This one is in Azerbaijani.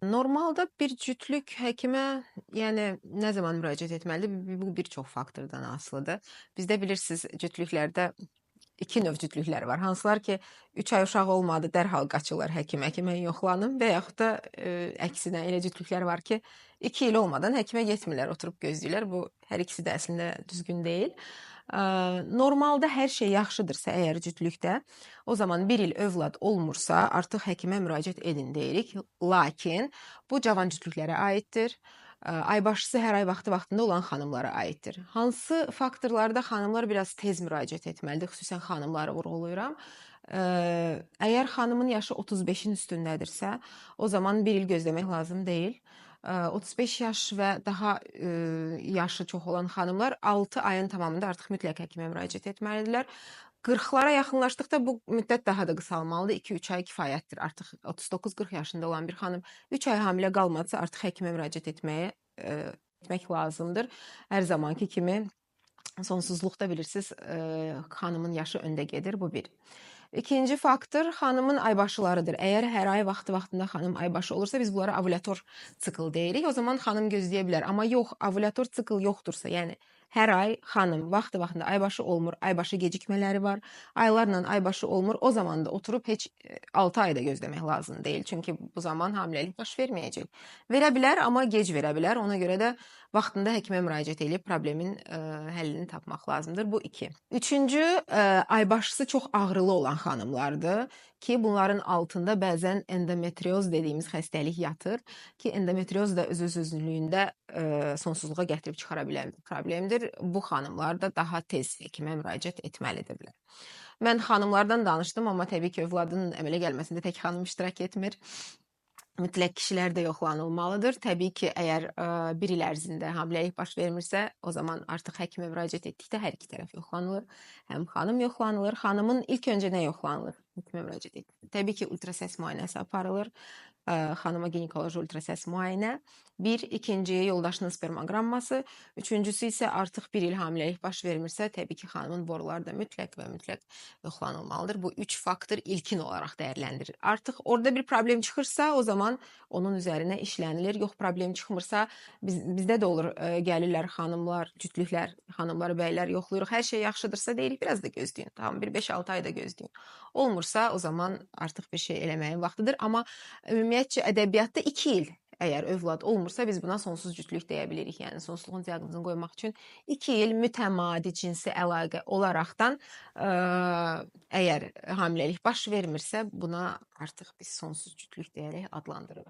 Normalda bir cütlük həkimə, yəni nə zaman müraciət etməlidir? Bu bir çox faktordan asılıdır. Bizdə bilirsiniz, cütlüklərdə iki növ cütlüklər var. Hansılar ki, 3 ay uşaq olmadı, dərhal qaçırlar həkimə ki, mən yoxlanım və yaxud da əksinə elə cütlüklər var ki, 2 il olmadan həkimə getmirlər, oturub gözləyirlər. Bu hər ikisi də əslində düzgün deyil. Normalda hər şey yaxşıdırsa əgər cütlükdə, o zaman 1 il övlad olmursa, artıq həkimə müraciət edin deyirik. Lakin bu cavan cütlüklərə aiddir. Aybaşısı hər ay vaxtı-vaxtında olan xanımlara aiddir. Hansı faktorlarda xanımlar biraz tez müraciət etməlidir? Xüsusən xanımları vurğulayıram. Əgər xanımın yaşı 35-in üstündədirsə, o zaman 1 il gözləmək lazım deyil. 35 yaş və daha yaşı çox olan xanımlar 6 ayın tamamında artıq mütləq həkimə müraciət etməlidirlər. 40-lara yaxınlaşdıqda bu müddət daha da qısalmalıdır. 2-3 ay kifayətdir. Artıq 39-40 yaşında olan bir xanım 3 ay hamilə qalmadısa, artıq həkimə müraciət etmək lazımdır. Hər zamanki kimi sonsuzluqda bilirsiniz, xanımın yaşı öndə gedir. Bu bir. İkinci faktor xanımın aybaşılarıdır. Əgər hər ay vaxtı-vaxtında xanım aybaşı olursa, biz bunlara ovulator sikl deyirik. O zaman xanım gözləyə bilər. Amma yox, ovulator sikl yoxdursa, yəni hər ay xanım vaxtı-vaxtında aybaşı olmur, aybaşı gecikmələri var, aylarla aybaşı olmur, o zaman da oturub heç 6 ayda gözləmək lazım deyil. Çünki bu zaman hamiləlik baş verməyəcək. Verə bilər, amma gec verə bilər. Ona görə də vaxtında həkimə müraciət edib problemin həllini tapmaq lazımdır. Bu iki. Üçüncü, aybaşısı çox ağrılı olan xanımlardır ki, bunların altında bəzən endometrioz dediyimiz xəstəlik yatır ki, endometrioz da öz-özlüyündə sonsuzluğa gətirib çıxara bilən bir problemdir. Bu xanımlar da daha tez həkimə müraciət etməlidirlər. Mən xanımlardan danışdım, amma təbii ki, övladın əmələ gəlməsində tək xanım iştirak etmir. Mütləq kişilər də yoxlanılmalıdır. Təbii ki, əgər bir il ərzində hamiləlik baş vermirsə, o zaman artıq həkimə müraciət etdikdə hər iki tərəf yoxlanılır. Həm xanım yoxlanılır. Xanımın ilk öncə nə yoxlanılır? Həkimə müraciət etdikdə. Təbii ki, ultrasəs müayinəsi aparılır. Xanıma ginekoloji ultrasəs müayinə. Bir, ikinci yoldaşının spermoqramması, üçüncüsü isə artıq bir il hamiləlik baş vermirsə, təbii ki, xanımın boruları da mütləq və mütləq yoxlanılmalıdır. Bu üç faktor ilkin olaraq dəyərləndirilir. Artıq orada bir problem çıxırsa, o zaman onun üzərinə işlənilir. Yox, problem çıxmırsa, bizdə də olur, gəlirlər xanımlar, cütlüklər, xanımlar, bəylər yoxlayırıq. Hər şey yaxşıdırsa deyirik, biraz da gözləyin. Tamam, bir 5-6 ay da gözləyin. Olmursa, o zaman artıq bir şey eləməyin vaxtıdır. Amma ümumiyyətcə ədəbiyyatda 2 il əgər övlad olmursa, biz buna sonsuz cütlük deyə bilirik. Yəni sonsuzluğun diaqnozunu qoymaq üçün 2 il mütəmadi cinsi əlaqə olaraqdan əgər hamiləlik baş vermirsə, buna artıq biz sonsuz cütlük deyərək adlandırırıq.